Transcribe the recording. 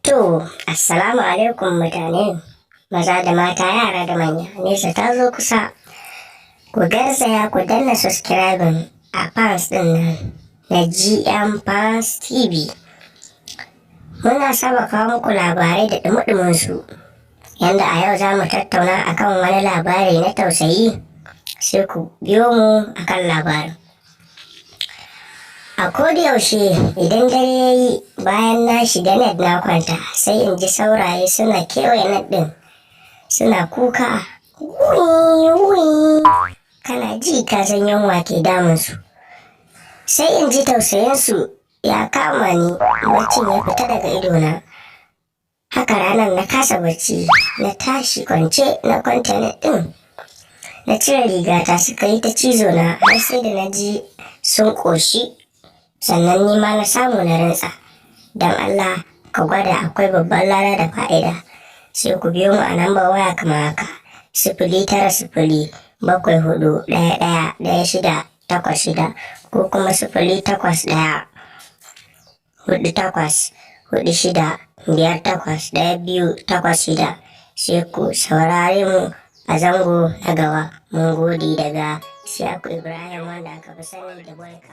To, assalamu alaikum mutane, maza da mata, yara da manya, nesa ta zo kusa. Ku garzaya ku danna subscribing a fans ɗin nan na GM Fans TV. Muna saba kawo muku labarai da ɗumi su. Yanda a yau za mu tattauna akan wani labari na tausayi, sai ku biyo mu akan labarin. A yaushe idan dare ya yi, bayan na shiga net na kwanta, sai in ji sauraye suna kewaye net ɗin suna kuka wii. Kana ji ka san yunwa ke damunsu. Sai in ji tausayinsu ya kama ni, baccin ya fita daga idona. Haka ranar na kasa bacci, na tashi kwance na kwanta net ɗin. Na cire rigata, suka yi ta cizo na har sai da na ji sun ƙoshi. Sannan ni ma na samu na rantsa. Don Allah ka gwada, akwai babban lada da fa'ida. Sai ku biyo mu a nambar waya kamar haka: 09074111686, ko kuma 0814846581286. Sai ku saurare mu a zango na gaba. Mun gode daga Siyaku Ibrahim, wanda aka fi sani da Boyka.